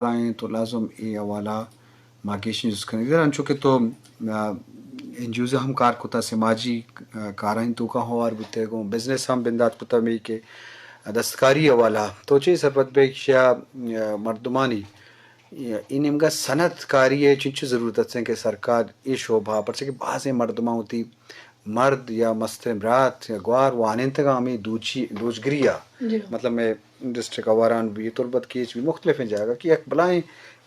ایں تو لازم اے حوالہ ما گیشیں جست کنیں۔ دگہ انچو کہ تو، آ، این جی اوز ہم کار کتا، سماجی، آ، کارانی توکا ہوار بوتے، گوں بزنس ہم بندات کتا، مئی کہ دستکاری حوالہ۔ تو چے سرپد بے کہ شیا، آ، مردمانی اے نیمگا صنعت کاری ءِ چنچو ضرورت است کہ سرکار اے شعبہ، پرچہ کہ بازیں مردماں وتی مرد یا مستریں برات یا گوار وانینتگاں ہمے دوچی، دوچگری ءَ۔ جی۔ مطلب مئے ڈسٹرکٹ آواران بی، تربت کیچ بی، مختلفیں جاگہ کہ یک بلاہیں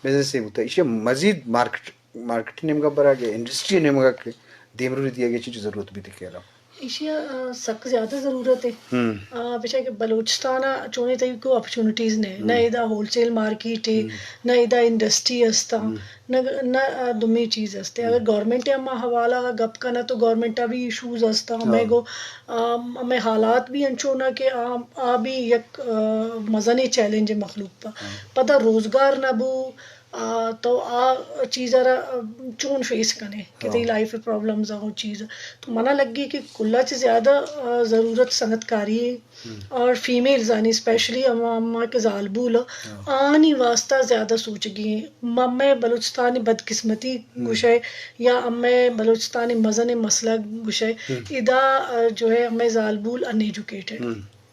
بزنسے بوتہ۔ ایشی ءَ مزید مارکیٹ، مارکیٹ نیمگا برگ ءَ، انڈسٹری نیمگا کہ دیمروی دیگ ءِ چنچو ضرورت بیت کہ الم؟ ایشی ءَ، آ، سک زیادہ ضرورت ہے۔ ہم۔ آ، بچا کہ بلوچستان ءَ چونیں تئی کو اپرچونیٹیز نے، نہ ہم۔ ادا ہول سیل مارکیٹ ہے، ہم۔ نہ ادا انڈسٹری ہستا، ہم۔ نہ، نہ، آ، دومی چیز ہستے۔ ہم۔ اگر گورنمنٹ ءِ ہما حوالہ ءَ گپ کنہ تو گورنمنٹ ءَ بھی ایشوز ہستا، ہمیں ہاں۔ گو، آ، ہمیں حالات بھی انچو نہ کہ آ، آ بھی یک، آ، مزنیں چیلنج ہے مخلوق پہ۔ ہاں۔ پدا روزگار نہ بو، آ، تو آ چیز ءَ را، آ، چون فیس کنے کہ تئی ہاں۔ لائف ءِ پرابلمز ءَ چیز۔ تو منا لگی کہ کلا چہ زیادہ، آ، ضرورت صنعت کاری ہے۔ ہم۔ اور فیمیلز آنی اسپیشلی اما، اما کہ زالبول ہاں۔ آنی واسطہ زیادہ سوچگی ہیں۔ ممے بلوچستانی بدقسمتی ہم۔ گوشے یا امے بلوچستانی مزن مسئلہ گوشے ہم۔ ادا، آ، جو ہے امے زالبول ان ایجوکیٹڈ۔ ہم۔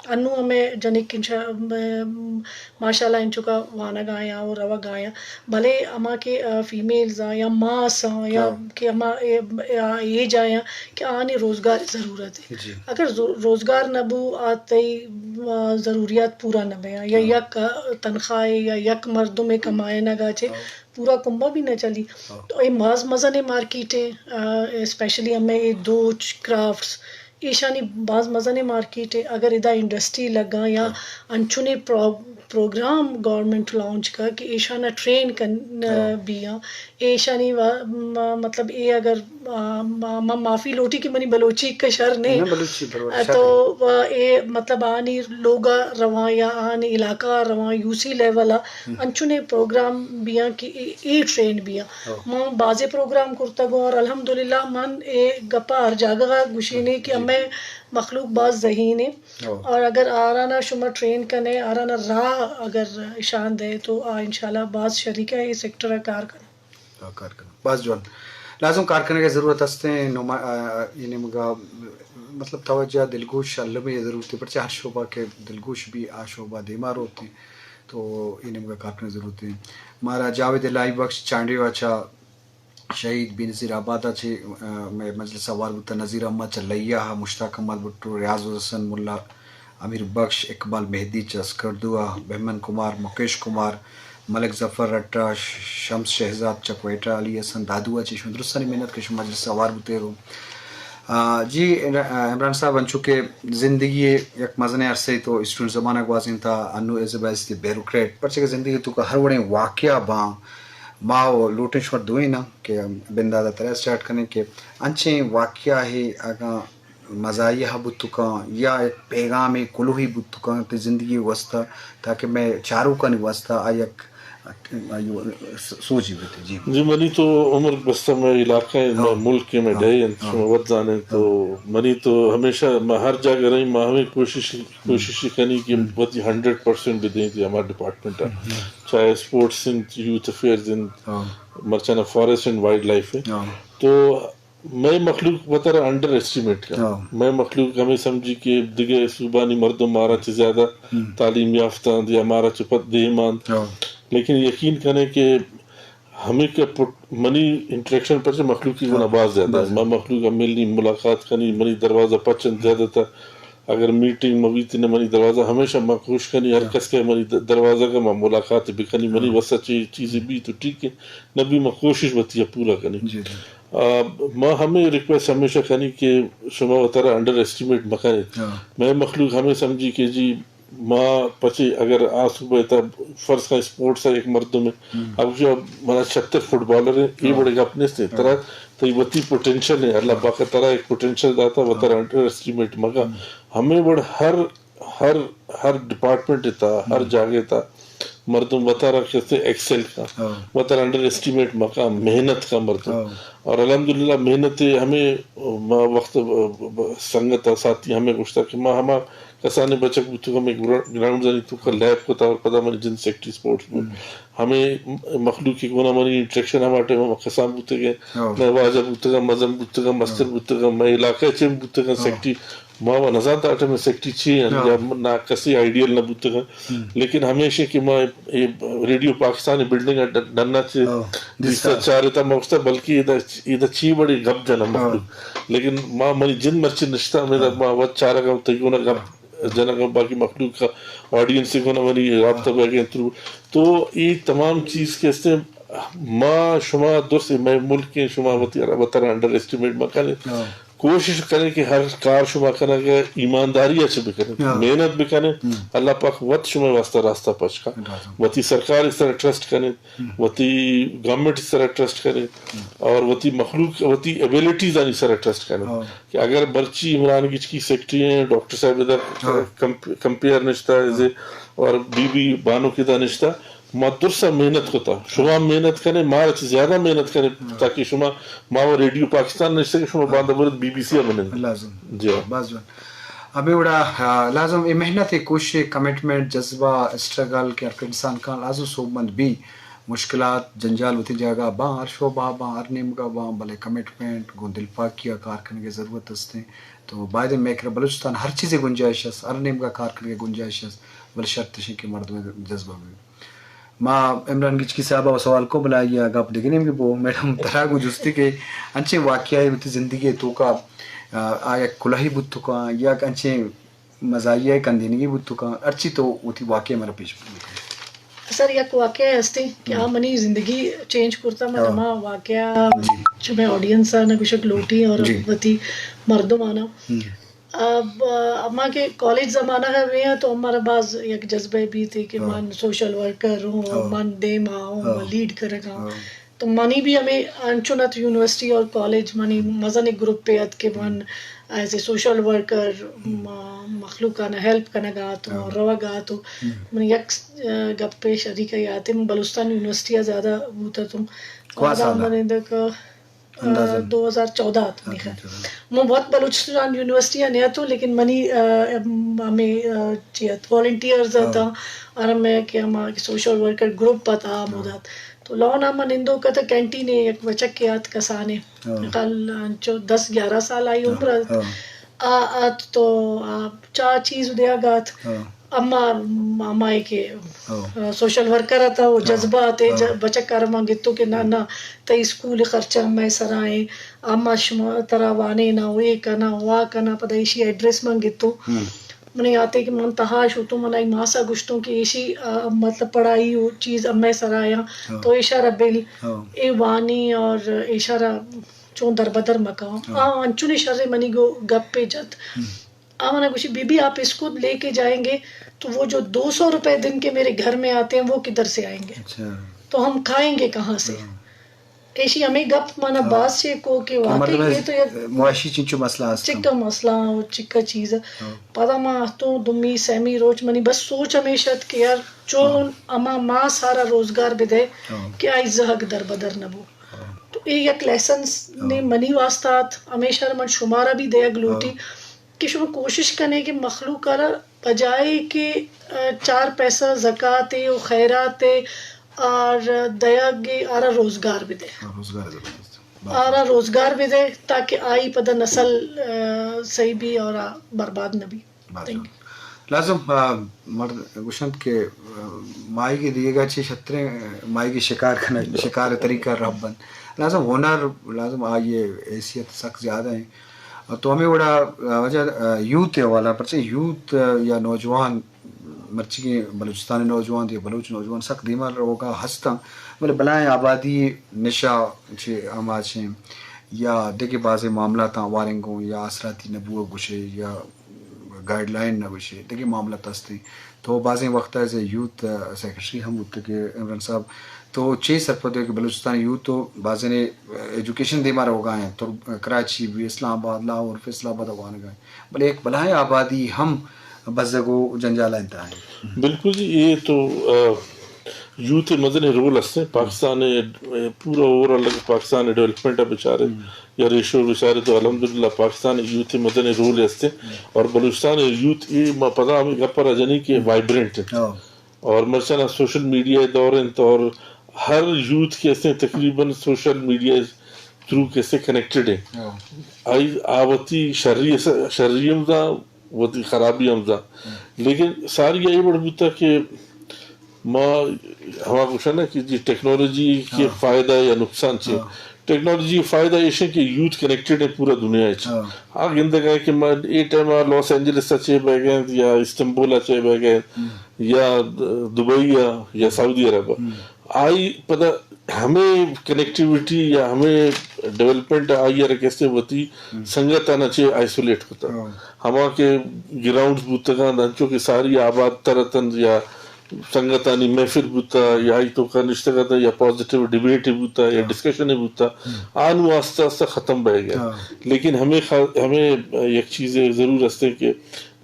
انوں ہمے جنک انشا-، م-، ماشاءاللہ انچکا وانگ آیاں اور روگ آیاں، بلے ہما کہ، آ، فیمیلز آں یا ماس آں یا ہاں۔ کہ ہما اے-، آ ایج آیاں کہ آنی روزگار ضرورت ہے۔ جی۔ اگر زو-، روزگار نہ بو، آ تئی، آ، ضروریات پورا نہ بیاں یا ہاں۔ یک، آ، تنخواہ یا یک مردم کمائے نہ گاچے ہاں۔ پورا کنبہ بھی نہ چلی۔ ہاں۔ تو اے ماز مزن مارکیٹ ہے، آ، اسپیشلی ہمیں اے دوچ، کرافٹس، ایشانی باز مزنیں مارکیٹ ہے۔ اگر ادا انڈسٹری لگا یا ہاں۔ انچنے پرو-، پروگرام گورنمنٹ لانچ کا کہ ایشانا ٹرین کن، ہاں۔ بیاں۔ ایشانی وا-، م-، مطلب اے اگر، آ، ما-، ما معافی لوٹی کہ منی بلوچی کا شر نے۔ نہ، بلوچی برابر آ، شر تو، ہے۔ آ، اے مطلب آنی لوگا رواں یا آنی علاقہ رواں یو سی لیول آ ہم۔ انچنے پروگرام بیاں کہ اے، اے ٹرین بیاں۔ ہاں۔ ما بازیں پروگرام کرتگ اور الحمدللہ من اے گپا ہر جاگہ گوشینے کہ جی۔ ہمیں مخلوق باز ذہین ہے۔ ہاں۔ اور اگر آرانا شما ٹرین کنے، آرانا راہ اگر اشان دے تو آ انشاءاللہ باز شریک ہے اے سیکٹر کار کنے۔ آ، کار کنگ۔ باز جوان۔ لازم کار کنگ ءِ ضرورت است ایں۔ نما-، آ، آ، اے نیمگا، مطلب، توجہ، دلگوش المی ءِ ضرورت ایں، پرچہ ہر شعبہ کہ دلگوش بی، آ شعبہ دیما روت ایں۔ تو اے نیمگا کار کنگ ءِ ضرورت ایں۔ مارا جاوید الہی بخش چانڈیو ءَ چہ شہید بینظیر آباد ءَ چہ، آ، مئے مجلس ءَ ہوار بوتہ، نذیر احمد چہ لیہ ءَ، مشتاق احمد بھٹو، ریاض الحسن ملا، امیر بخش، اقبال مہدی چہ اسکردو ءَ، بہمن کمار، مکیش کمار، ملک ظفر رٹہ، شمس شہزاد چہ کوئٹہ، علی حسن دادو ءَ چہ، شما درستانی منت کہ شما مجلس ءَ ہوار بوتگ۔ آ، جی، عمران صاحب، انچو کہ زندگی ءِ یک مزنیں عرصہ ءَ تو اسٹوڈنٹ زمانہ گوازینتا، انو ایز اے بیسٹی بیوروکریٹ، پرچہ کہ زندگی ءِ توکا ہر وڑیں واقعہ باں، ما و لوٹیں شما دوئیناں کہ بندات ءَ ترا اسٹارٹ کنیں کہ انچیں واقعہ ءِ اگاں مزاحیہ بوت کنت یا یک پیغامے کلوہے بوت کنت تئی زندگی ءِ واسطہ، تاکہ مئے چاروکانی واسطہ آ یک، آ، سوجے بیت۔ جی۔ جی، منی تو عمر بستہ مئے علاقہ ءَ، مئے ہاں۔ ملک ءَ، مئے ہاں۔ ڈیھ انت، ہاں۔ شما وت زانیں۔ تو ہاں۔ منی تو ہمیشہ ما ہر جاگہ رہیں، ما ہمیں کوشش، ہاں۔ کوشش کنی کہ ہاں۔ وتی ہنڈریڈ پرسینٹ بدیں تئی ہما ڈپارٹمنٹ ءَ۔ ہاں۔ چاہے اسپورٹس انت، یوتھ افیئرز انت، ہاں۔ مرچاں فاریسٹ اینڈ وائلڈ لائف ہے۔ ہاں۔ تو مئے مخلوق وتارا انڈر ایسٹیمیٹ کا۔ ہاں۔ مئے مخلوق ہمیں سمجھی کہ دگہ صوبانی مردم مارا چہ زیادہ ہم۔ تعلیم یافتہ انت یا مارا چہ پد دیم انت۔ ہاں۔ لیکن یقین کنے کہ ہمیں کہ پٹ-، منی انٹریکشن پرچہ مخلوق کی گنا ہاں۔ باز زیادہ باز ہے۔ زیادہ۔ ما مخلوق ہمیں ملاقات کنی، منی دروازہ پچ انت زیادہ تر۔ اگر میٹنگ مہ بیت نہ منی دروازہ ہمیشہ ما کوشش کنی ہر ہاں۔ کس کہ منی د-، دروازہ کا ما ملاقات بکنی، منی ہاں۔ وسا چی-، چیزیں بی تو ٹھیک ہے، نہ بی ما کوشش وتی پورا کنی۔ جی، جی۔ آ، ما ہمیں ریکویسٹ ہمیشہ کنی کہ شما وتارا انڈر ایسٹیمیٹ مکنیت۔ ہاں۔ مئے مخلوق ہمیں سمجھی کہ جی ما پچے اگر آ صوبہ تا فرض کا اسپورٹس ہے ایک مردم ہے، ہم۔ اب جو منا چھتر فٹبالر ہے، اے ہاں۔ بڑے گپ نیست ہے۔ ہاں۔ ترا تئی وتی پوٹینشل ہے، اللہ ہاں۔ پاک ترا ایک پوٹینشل داتا، وتارا ہاں۔ انڈر ایسٹیمیٹ مکا۔ ہم۔ ہمیں بڑ ہر ہر، ہر ڈپارٹمنٹ تا، ہر ہم۔ جاگہ تا مردم وتارا کسے ایکسل کا، ہاں۔ وتارا انڈر ایسٹیمیٹ مکا، محنت کا مردم۔ ہاں۔ اور الحمدللہ محنت ہمیں، ما وقت سنگت ساتھی ہمیں گوشتا کہ ما ہما کسانیں بچک بوتگ، ہمے گرا-، گراؤنڈز آنی توکا لیب کتا اور پدا منی جند سیکرٹری سپورٹس بوت۔ ہمے مخلوق کہ گونا منی انٹریکشن ہما ٹائم ہم کسان بوتگ، مئے واجہ بوتگ، مزن بوتگ، مستر بوتگ، مئے علاقہ چہ بوتگ سیکرٹری۔ ما و نزانت آ ٹائم سیکرٹری چی ہیں یا نا کسی آئیڈیل نہ بوتگ۔ لیکن ہمیشہ کہ ما اے ریڈیو پاکستان بلڈنگ ڈنا چہ دیستا چارتا ما گوشتا بلکہ ادا، ادا چی بڑی گپ جنا مخلوق۔ لیکن ما منی جند مرچی نشتا، ہمیں ما وت چارگا تئی گونا گپ جنگ ء باقی مخلوق ء آڈینس ء گون ء منی رابطہ بیگ ء انترو۔ تو اے تمام چیز کہ استیں، ما شما درست مئے ملک ء، شما وتی وترا انڈر ایسٹیمیٹ مہ کنیں۔ کوشش کنیں کہ ہر کار شما کنگ ء ایمانداری ء چہ بکنیں، محنت بکنیں۔ اللہ پاک وت شما واسطہ راستہ پچ کن۔ وتی سرکار ء سر ٹرسٹ کنیں، وتی گورنمنٹ ء سر ٹرسٹ کنیں اور وتی مخلوق، وتی ایبیلٹیز آنی سر ٹرسٹ کنیں۔ کہ اگر برچی عمران گچکی سیکرٹری ہیں، ڈاکٹر صاحب ادھر کمپ-، کمپیئر نشتا ہے اور بی بی بانک ادا نشتا، ما درسا محنت کتا۔ شما محنت کنے، مارا چہ زیادہ محنت کنے، تاکہ شما، ما و ریڈیو پاکستان نشتے کہ شما باندا برد بی بی سی ء بنند۔ لازم۔ جی۔ باز جوان۔ ہمے وڑا، آ، لازم اے محنت، اے کوشش، اے کمٹمنٹ، جذبہ، اسٹرگل کہ ہر انسان کن لازم سوبمند بی۔ مشکلات، جنجال وتی جاگہ باں، ہر شعبہ باں، ہر نیمگا باں، بلے کمٹمنٹ گوں دلپاکی ء کار کنگ ء ضرورت است انت۔ تو باید انت مئے کرا بلوچستان ہر چیزے گنجائش است، ہر نیمگا کار کنگ ء گنجائش است، بلے شرط اش انت کہ مردم ء جذبہ بہ بیت۔ ما عمران گچکی صاحب ء سوال کو، بلے آئی ء گپ دگہ نیمگے بو۔ میڈم، ترا گوں جستی کہ انچیں واقعہ وتی زندگی ء توکا، آ، آ یک کلہی بوت کن یا انچیں مزاحیہ ء کندینگی بوت کن، ہرچی تو وتی واقعہ ء مارا پیش بکن۔ سر، یک واقعہ ہستی کہ آ منی زندگی چینج کرتا۔ من ہما واقعہ چہ مئے آڈینس آنا گوشگ لوٹی اور وتی مردم آنا۔ اب، آ، ما کہ کالج زمانہ ء بے آں تو ہمارا باز یک جذبہ بیت کہ من سوشل ورکر ہوں اور من دیما ہوں، من لیڈ کرگا ہوں۔ تو منی بھی ہمیں انچو نہ تو یونیورسٹی اور کالج منی مزن گروپ پہ ات کہ من ایز اے سوشل ورکر مخلوق آنا ہیلپ کنگا تو روگا تو من یک، آ، گپے شریک یات ہے، من بلوچستان یونیورسٹی آ زیادہ بوتا تو من اندک، آ، دو ہزار چودہ ات منی خیال۔ من وت بلوچستان یونیورسٹی آ نیاتوں، لیکن منی، آ، ہمیں، آ، چی ات، والنٹیئرز آتا اور ہمیں کہ ہما سوشل ورکر گروپ آتا آ مدت۔ تو لون آ من نندوک ات، کینٹین ء یک بچکے آت کسانے، کل انچو دس گیارہ سال آئی عمر ات۔ آ ات تو آ چا چیز دیگ ات۔ اما، اما ء کہ سوشل ورکر ات، او جذبہ ات، بچک ء من گتو کہ نہ، نہ، تئی اسکول خرچہ مئے سرا ایں، اما شما ترا وانیناں، او اے کناں، او آ کناں، پدا ایشی ایڈریس من گتو۔ منی یاتے کہ من تہا شتوں، من آئی ماسا گوشتوں کہ ایشی، آ، مطلب پڑھائی و چیز امئے سرا آیاں، تو ایشارا بل، اے وانی اور ایشارا چون دربدر مکاں۔ آ انچونی شرے منی گو گپے جت۔ آ منا گوشی، بی بی، آپ اس کو لے کے جائیں گے تو وہ جو دو سو روپے دن کے میرے گھر میں آتے ہیں، وہ کدھر سے آئیں گے؟ تو ہم کھائیں گے کہاں سے؟ ایشی ہمیں گپ مانا باز چے کو کہ واقعی مردم یہ تو یک معاشی چنچو مسئلہ است۔ چکا مسئلہ و چکا چیز۔ پدا ما تو دومی سیمی روچ منی بس سوچ ہمیش ات کہ یار چون اما ما سارا روزگار بدے کہ آئی زہگ در بدر نبو۔ تو اے یک لیسنس نے منی واسطہ ات، ہمیشہ من شمارا بھی دیگ لوٹی کہ شما کوشش کنے کہ مخلوق آرا بجائے کہ، آ، چار پیسہ زکاتے و خیراتے آر دیگ آرا روزگار بدے۔ آرا روزگار بدے تاکہ آئی پدا نسل، آ، صحیح بھی اور آ برباد نہ بھی۔ لازم، آ، مرد گوشنت کہ، آ، ماہیگی دیگا چی شتریں، آ، ماہیگی شکار کنگ، شکار طریقہ رب بنت۔ لازم ہنر، لازم آئی حیثیت سک زیادہ ہیں۔ تو ہمیں وڑا، آ، وجہ، آ، یوتھ ء حوالہ، پرچہ یوتھ، آ، یا نوجوان، مرچیگیں بلوچستانی نوجوان یا بلوچ نوجوان سک دیما روگا ہستاں، بلے بلائیں آبادی نشہ چہ آماچیں یا دگہ بازیں معاملاتاں وارنگوں یا آسراتی نبوگ گوشے یا گائیڈ لائن نہ گوشے، دگہ معاملات ہستیں۔ تو بازیں وقت ء ایز اے یوتھ، آ، سیکرٹری ہم بوتگ کہ عمران صاحب، تو چے سرپد ئے کہ بلوچستان یوتھ تو بازینے ایجوکیشن دیما روگا ہیں، تو کراچی بھی، اسلام آباد، لاہور، فیصل آباد وانگا ہیں، بلے ایک بلائیں آبادی ہم بزگ و جنجالانی تہا ہیں۔ بالکل جی، یہ تو، آ، یوتھ ءِ مزنیں رول است ایں پاکستان ءِ، پورا اوور آل پاکستان ءِ ڈیولپمنٹ ءَ بچارے یا ریشو بچارے تو الحمدللہ پاکستان ءِ یوتھ ءِ مزنیں رول است ایں۔ اور بلوچستان ءِ یوتھ، اے ما پدا ہمے گپ ءَ را جنیں کہ وائبرنٹ انت۔ اور مرچاں سوشل میڈیا ءِ دور انت اور ہر یوتھ کہ است ایں تقریباً سوشل میڈیا تھرو کہ است ایں کنیکٹڈ ایں۔ آئی آ وتی شری ءَ س-، شری ہم زان، وتی خرابی ہم زان۔ لیکن ساری ءَ اے وڑ بوتا کہ ما ہما گوشاں نا کہ جی ٹیکنالوجی کہ فائدہ یا نقصان چے؟ ٹیکنالوجی فائدہ ایش ایں کہ یوتھ کنیکٹڈ ایں پورا دنیا ءَ چے۔ آ گندگ ءَ کہ ما اے ٹائم ءَ لاس اینجلس ءَ چے بہ گئے یا استنبول ءَ چے بہ گئے یا دبئی ءَ یا سعودی عرب ءَ۔ آئی پدا ہمے کنیکٹیویٹی یا ہمے ڈیولپمنٹ آئی ءَ را کہ است ایں وتی سنگتاں ءَ چے آئسولیٹ کتا۔ ہما کہ گراؤنڈز بوتگاں، انچو کہ ساری آباد تر اتنت یا سنگتانی محفل بوتا یا آئی توکا نشتگ اتاں یا پازیٹیو ڈیبیٹ بوتا یا ڈسکشن بوتا، آ نوں آستہ آستہ ختم بہ گئے۔ لیکن ہمے خا-، ہمے یک چیزے ضرور است ایں کہ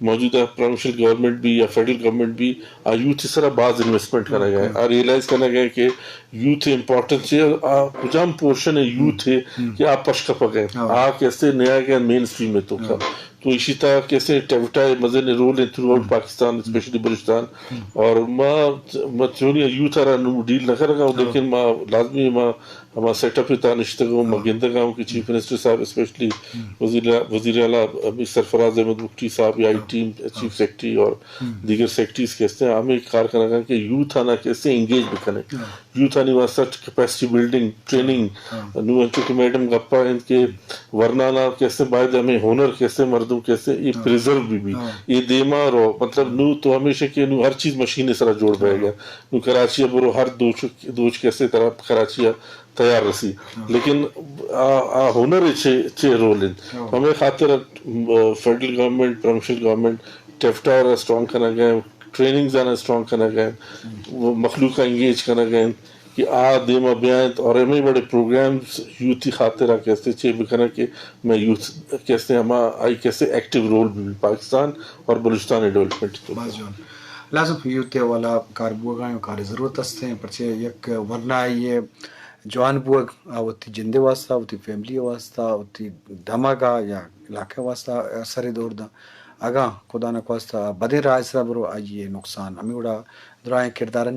موجودہ پروونشل گورنمنٹ بھی یا فیڈرل گورنمنٹ بھی آ یوتھ ءِ سرا باز انویسٹمنٹ کنگ ءَ، آ ریئلائز کنگ ءَ کہ یوتھ ءِ امپورٹنس چے، آ کجام پورشن ءِ یوتھ ءِ کہ آ پش کپگ ءَ، آ کہ است ایں نیاگ ءَ مین اسٹریم ءِ توکا۔ تو ایشی تہا کہ است ایں ٹیفٹا ءِ مزنیں رول ایں تھرو آؤٹ پاکستان، اسپیشلی بلوچستان۔ اور ما، ما چونی یوتھ ءَ را نوں ڈیل نہ کنگ ءَ، لیکن ما لازمی ما ہما سیٹ اپ ءِ تہا نشتگ اوں، ما گندگ ءَ اوں کہ چیف منسٹر صاحب اسپیشلی وزیر، وزیر اعلیٰ ہمے سرفراز احمد بگٹی صاحب یا آئی ٹیم، چیف سیکرٹری اور دیگر سیکرٹریز کہ است ایں ہمے کار کنگ ءَ کہ یوتھ آناں کہ است ایں انگیج بکنیں۔ یوتھ آنی واسطہ کیپیسٹی بلڈنگ، ٹریننگ، نوں انچو کہ میڈم گپا انت کہ ورنانا کہ است ایں باید ہمے ہنر کہ است ایں مردم کہ است ایں اے پریزرو بہ بی، اے دیما رو، مطلب نوں تو ہمیش ایں کہ نوں ہر چیز مشین ءِ سرا جوڑ بہ گئے۔ نوں کراچی ءَ برو ہر دوچ، دوچ کہ است ایں ترا کراچی ءَ تیار رسی۔ لیکن آ، آ ہنر ءِ چے، چے رول انت؟ ہمے خاطر ءَ، آ، فیڈرل گورنمنٹ، پروونشل گورنمنٹ ٹیفٹا ءَ را اسٹرانگ کنگ ءَ، ٹریننگز آناں اسٹرانگ کنگ ءَ، مخلوق ءَ انگیج کنگ ءَ کہ آ دیما بیاینت اور ہمے وڑیں پروگرامز یوتھ ءِ خاطر ءَ کہ است ایں چے بکناں کہ مئے یوتھ کہ است ایں ہما آئی کہ است ایں ایکٹیو رول بہ بی پاکستان اور بلوچستان ءِ ڈیولپمنٹ ءِ توکا۔ باز جوان۔ لازم یوتھ ءِ حوالہ کار بوگ ءَ ایں، کار ءِ ضرورت است ایں، پرچہ یک ورنایے جوان بوگ، آ وتی جند ءِ واسطہ، وتی فیملی ءِ واسطہ، وتی دمگ ءَ یا علاقہ ءِ واسطہ اثر ءِ دور داں۔ اگاں خدا نخواستہ بدیں راہ ءِ سرا برو، آئی ءِ نقصان۔ ہمے وڑا درائیں کردارانی